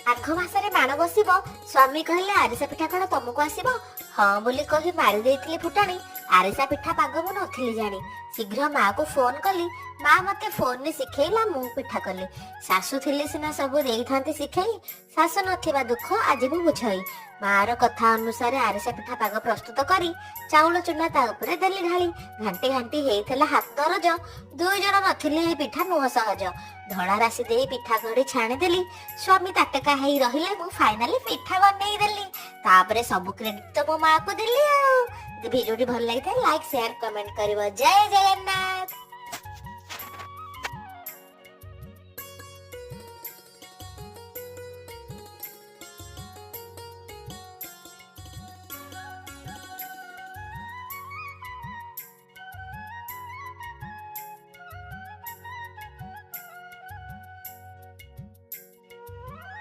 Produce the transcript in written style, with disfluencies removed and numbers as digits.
ମାଘ ମାସରେ ମାଣ ବସିବ। ସ୍ୱାମୀ କହିଲେ, "ଆରିସା ପିଠା କଣ ତମକୁ ଆସିବ?" ହଁ ବୋଲି କହି ମାରି ଦେଇଥିଲି ଫୁଟାଣି। ଆରିସା ପିଠା ପାଗ ମୁଁ ନଥିଲି ଜାଣି। ଶୀଘ୍ର ମାକୁ ଫୋନ କଲି। ମା ମତେ ଫୋନରେ ଶିଖେଇଲା, ମୁଁ ପିଠା କଲି। ଶାଶୁ ଥିଲେ ସିନା ସବୁ ଦେଇଥାନ୍ତି ଶିଖେଇ। ଶାଶୁ ନଥିବା ଦୁଃଖ ଆଜି ମୁଁ ବୁଝାଇ। ମାର କଥା ଅନୁସାରେ ଆରିସା ପିଠା ପାଗ ପ୍ରସ୍ତୁତ କରି ଚାଉଳ ଚୁନା ତା ଉପରେ ଦେଲି ଢାଳି। ଘାଣ୍ଟି ଘାଣ୍ଟି ହେଇଥିଲା ହାତ ଦରଜ। ଦୁଇ ଜଣ ନଥିଲେ ଏ ପିଠା ନୁହଁ ସହଜ। ଧଳା ରାଶି ଦେଇ ପିଠା ଗଢି ଛାଣିଦେଲି। ସ୍ୱାମୀ ତାଟକା ହେଇ ରହିଲେ, ମୁଁ ଫାଇନାଲି ପିଠା ବନେଇଦେଲି। ତାପରେ ସବୁ କ୍ରେଡିଟ ତ ମୋ ମାକୁ ଦେଲି। ଆଉ ଯଦି ଭିଡିଓଟି ଭଲ ଲାଗିଥାଏ, ଲାଇକ୍, ସେୟାର, କମେଣ୍ଟ କରିବ। ଜୟ ଜଗନ୍ନାଥ।